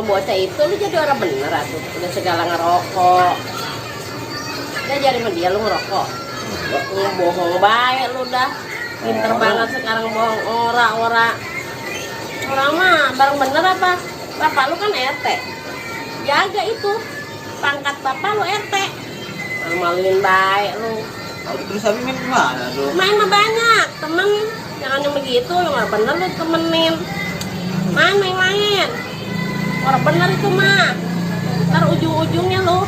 bocah itu lu jadi orang bener atuh. Udah segala ngerokok. Udah jadi sama dia lu ngerokok. Bohong baik lu dah. Pinter banget sekarang bohong ora. Orang mah bareng bener apa? Bapak lu kan RT. Jaga itu. Pangkat bapak lu RT. Malu-maluin baik lu. Terus tapi main kemana tuh? Main mah banyak, temen. Jangan yang begitu, lu nggak bener lu temenin. Main. Orang bener itu mah. Ntar ujung-ujungnya lu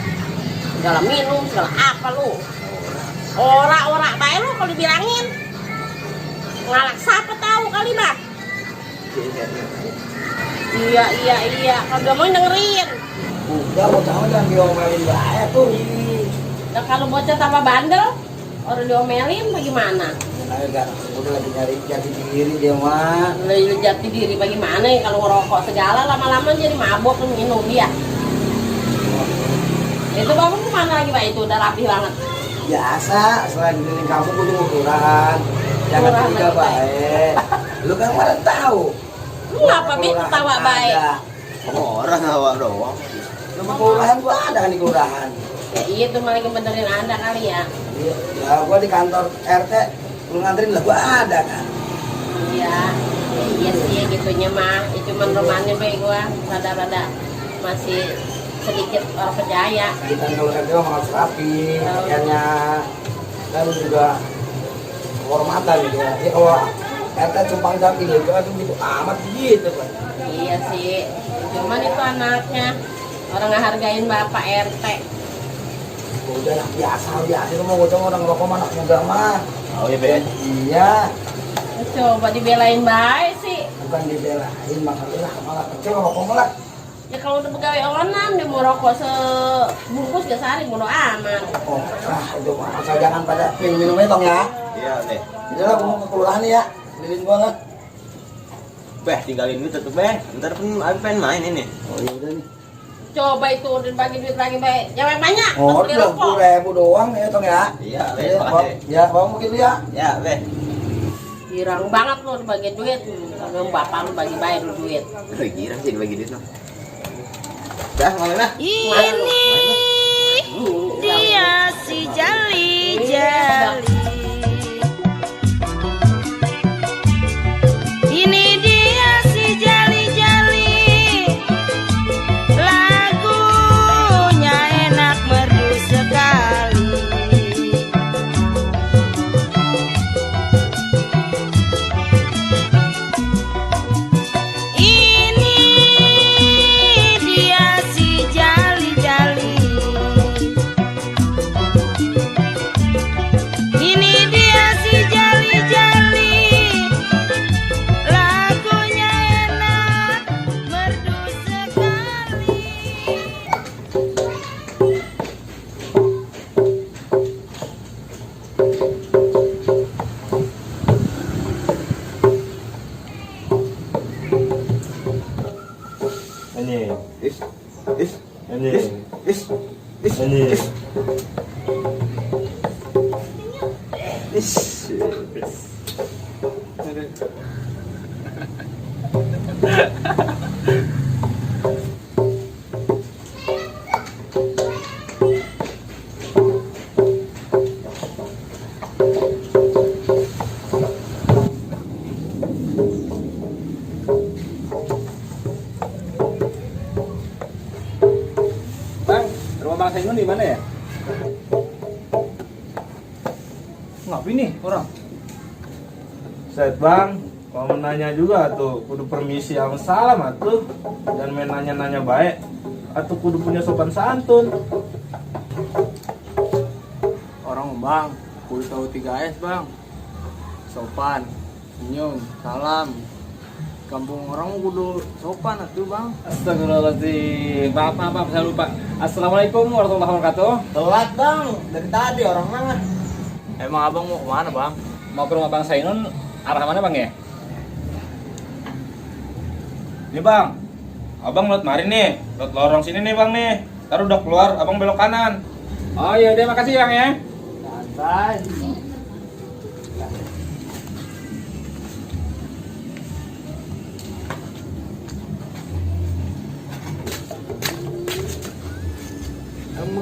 segala minum, segala apa lu. Ora baik lu kalau dibilangin. Ngalak siapa tahu kali bah. Iya. Kalau gak mau dengerin. Udah bocah jangan diomelin baik tuh. Nah kalau bocah tambah bandel, orang diomelin bagaimana? Udah lagi nyari jati diri dia mah. Lu jati diri bagaimana ya kalau ngerokok segala lama-lama jadi mabok lu minum dia. Itu bangun kemana lagi pak itu udah rapi banget. Biasa selain keliling kampung kudu kelurahan. Jangan curiga baik. Lu kan malah tahu. Lu ngapa bisa tawa baik? Orang tawa doang. Lu ke kelurahan gua ada kan di kelurahan. Ya iya tuh malah benerin ada kali ya. Ya gua di kantor RT lu nganterin lah gua ada kan. Iya sih gitunya mah. Ya cuman romannya baik gua rada-rada masih sedikit orang percaya. Kita kalau RT mah harus rapi, pakaiannya dan juga kehormatan gitu ya. Ya kalau RT cumpang camping gitu kan gitu amat gitu kan. Iya sih. Cuman itu anaknya orang ngehargain bapak RT. Udah anak biasa itu mau bocah orang rokok anak muda mah. Oh iya Ben. Iya. Coba dibelain baik sih. Bukan dibelain makanya malah kecil rokok malah. Ya kalau udah pegawai onan dia mau rokok sebungkus gak sehari bodo aman. Oh, itu mah asal jangan pada minum-minumnya tong ya. Iya deh. Udah lah, gua mau ke kelurahan nih ya. Lilin gua lah. Beh tinggalin dulu tuh Beh. Ntar pun aku pengen main ini. Oh iya udah nih. Coba itu dibagi duit lagi baik. Jangan banyak. Oh, beli udah rokok. 10.000 doang ya tong ya. Iya Beh. Ya, Makasih. ya, bawa mungkin ya. Ya Beh. Girang banget lo dibagi duit. Kalau bapak lu bagi baik lu duit. Girang sih dibagi duit lo. Dah main lah. Ini dia si Jali. Ini dia si Jali. Lagunya enak merdu sekali. Ini dia si Jali. Ini dia si Jali. Lagunya enak merdu sekali. Ini. Is. Ini. Ini. Bang, rumah Bang Sainun di mana ya? Ngapain nih orang? Set bang, mau nanya juga tuh, kudu permisi sama salam atuh, dan main nanya-nanya baik, atau kudu punya sopan santun. Orang bang, kudu tahu 3S bang. Sopan, senyum, salam. Kampung orang kudu sopan atuh bang. Astagfirullahaladzim, maaf, saya lupa. Assalamualaikum warahmatullahi wabarakatuh. Telat bang, dari tadi orang mana? Emang abang mau kemana bang? Mau ke rumah Bang Sainun, arah mana bang ya? Nih bang, abang lewat mari nih, lewat lorong sini nih bang nih. Ntar udah keluar, abang belok kanan. Oh iya deh, makasih bang ya. Santai.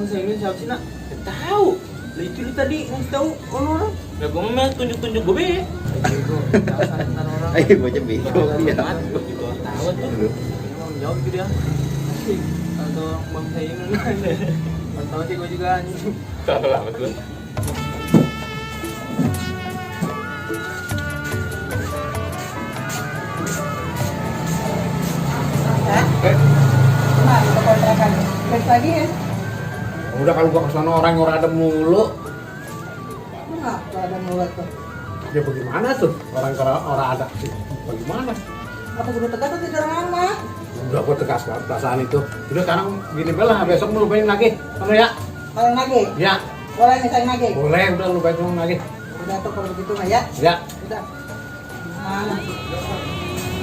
Bang Samin siapa sih nak? Gak tahu. Lah itu lu tadi ngasih tahu orang. Lah gue mah tunjuk-tunjuk gue be. Bego, alasan ntar orang. Ayo bocah bego dia. Gue juga tahu tuh. Ini mau jawab gitu dia. Atau Bang Samin kan tahu sih gue juga anjing. Tahu lah betul. Udah kalau gua kesana orang ada mulu. Kenapa ada mulut tuh? Ya bagaimana tuh? Orang ada sih. Bagaimana? Apa kudu tegas atau tidak lama? Udah gua tegas perasaan itu. Udah sekarang gini belah besok lu lupain lagi. Mana ya? Kalau lagi? Ya, Boleh misalnya lagi? boleh udah lu lupain lagi. Udah tuh kalau begitu mah ya? Ya. Udah. Mana?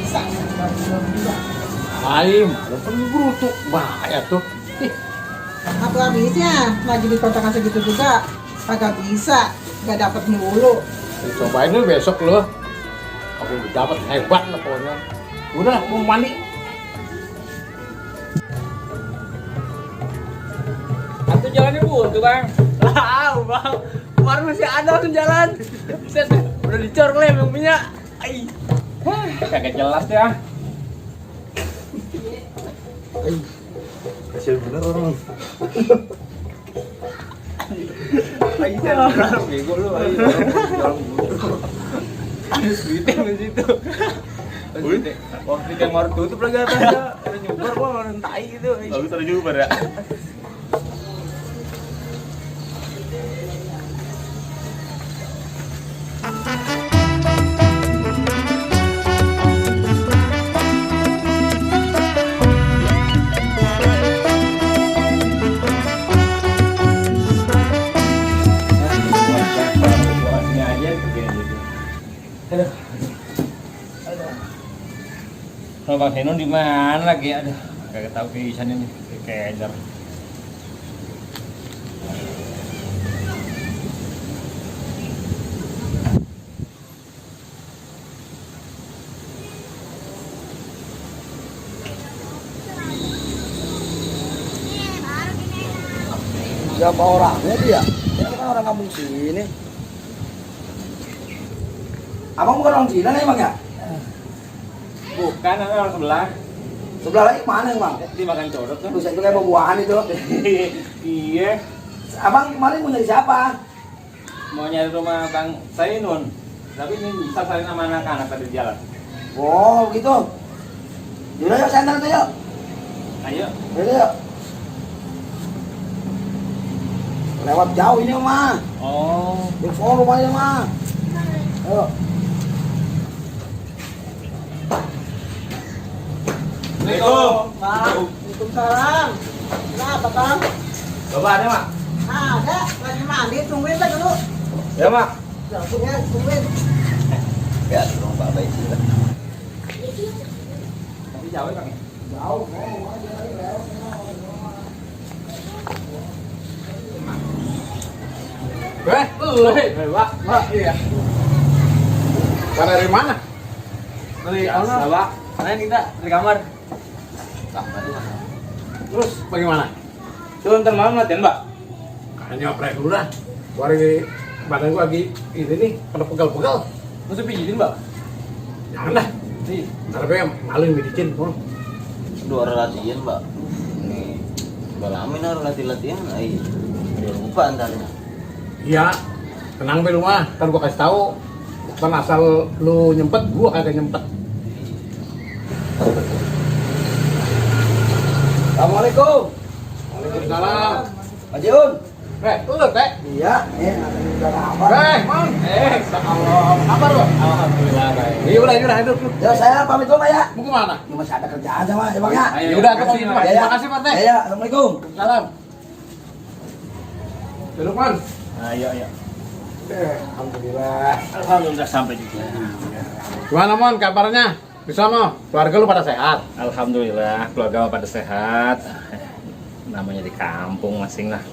Bisa. Belum bisa. Aim, lu kan brutuk bahaya tuh. Ih, Apa habisnya? Lagi di kontrakan segitu juga. Kagak bisa. Gak dapet mulu. cobain lu besok lu. Aku dapat hebat lah pokoknya. Udah, mau mandi. Atau jalannya buntu bang. Lah bang, kemarin masih ada tuh jalan. Set, udah dicor lem yang punya. Ai, kagak jelas ya. Kasihan bener orang. Ai, benar bego lu. Ai, ada sweeting di situ. Waktu yang mau tutup lagi atasnya, ada nyubar gua orang tai gitu. Ai. Bagus ada juga ya. Sini aja begini gitu. Kalau Bang Seno di mana lagi? Aduh, kagak tahu pisan ini. Keder. Siapa orangnya dia? Dia kan orang kampung sini. Abang bukan orang Cina nih bang ya? Bukan, orang sebelah. Sebelah lagi mana bang? Dimakan codot kan? Buset itu kayak buah-buahan itu. Iya, Abang kemarin mau nyari siapa? mau nyari rumah Bang Sainun. Tapi ini bisa saling sama anak-anak tadi di jalan. Oh gitu. Yaudah yuk saya antar tuh yuk. Ayo. Yaudah yuk. Lewat jauh ini mah. Oh, Info rumahnya mah. Ayo. Assalamualaikum. Waalaikumsalam. Kenapa Kang? Bapak ada, Mak? Ada. Lagi mandi. Tungguin lah dulu. Ya, Mak. Ya, punya. Tungguin. Ya, dong Pak baik sih. Tapi jauh, Kang. Jauh. Lu. Pak. Pak, iya. Pada dari mana? Dari Bapak. Mana kita dari kamar? Terus bagaimana? Tuh, ntar malam latihan, Mbak. Kayaknya oprek dulu dah. Gua lagi badan gua lagi ini nih, pada pegal-pegal. Masa pijitin, Mbak? Jangan dah. Nih. Ntar gue malu yang medicin, Bang. Dua orang latihan, Mbak. Nih, udah lama nih orang latihan. Ayo, udah lupa antaranya. Iya. Tenang be rumah, ntar gua kasih tahu. Bukan asal lu nyempet, gua kagak nyempet. Assalamualaikum. Waalaikumsalam. Pak Jun. Lu teh? Iya. Udah kabar. Mang. Allah. Apa lu? Alhamdulillah, baik. Iya udah hidup. Ya saya pamit dulu Pak ya. Mau kemana? Ini masih ada kerjaan sama ya Bang ya. Ya udah aku kasih, sini, Pak. Pak. Ya, Terima kasih, Pak Teh. Ya, Assalamualaikum. Salam. Duduk, Man. Ayo, ayo. Alhamdulillah. Alhamdulillah sampai juga. Gimana, Mon, kabarnya? Di sana, keluarga lu pada sehat? Alhamdulillah, keluarga pada sehat. Namanya di kampung masing lah.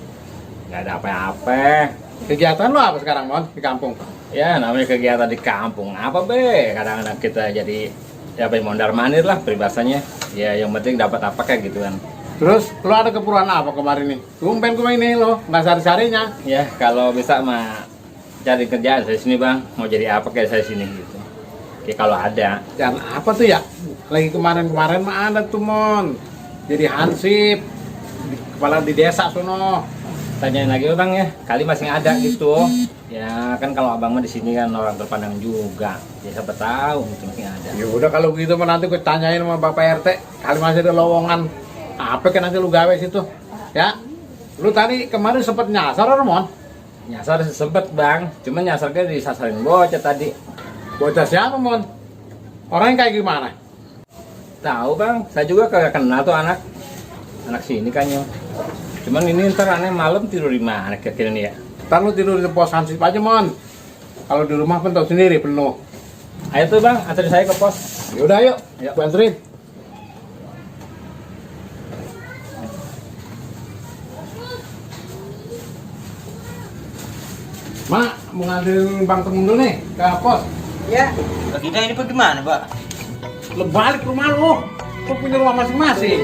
Nggak ada apa-apa. Kegiatan lu apa sekarang, Mon, di kampung? Ya, namanya kegiatan di kampung. Apa be? Kadang-kadang kita jadi ya mondar mandir lah peribahasanya. Ya, yang penting dapat apa kayak gitu kan. Terus lo ada keperluan apa kemarin nih? Tumpen gue ini lo, nggak sari-sarinya. Ya kalau bisa mah cari kerjaan saya sini bang. Mau jadi apa kayak saya sini gitu. Ya kalau ada. Dan apa tuh ya? Lagi kemarin-kemarin mah ada tuh Mon. Jadi hansip, kepala di desa sono. Tanyain lagi bang ya. Kali masih ada gitu. Ya kan kalau abang mah di sini kan orang terpandang juga. Ya siapa tahu itu masih ada. Ya udah kalau gitu mah nanti gue tanyain sama Bapak RT. Kali masih ada lowongan. Apa kan nanti lu gawe situ? Ya. Lu tadi kemarin sempet nyasar Mon? Nyasar sempet bang. Cuma nyasarnya disasarin bocah tadi. Bocah siapa Mon? Orangnya kayak gimana? Tahu bang. Saya juga kagak kenal tuh anak. Anak sini kan yo. Cuman ini ntar aneh malam tidur di mana kira-kira nih ya? Ntar lu tidur di pos hansip aja Mon. Kalau di rumah kan tau sendiri penuh. Ayo tuh bang, anterin saya ke pos. Yaudah yuk, Yuk. gue anterin. Mak, mau nganterin Bang Temun dulu nih ke pos. Ya. Lah kita ini bagaimana, Pak? Lu balik ke rumah lu. Lu punya rumah masing-masing.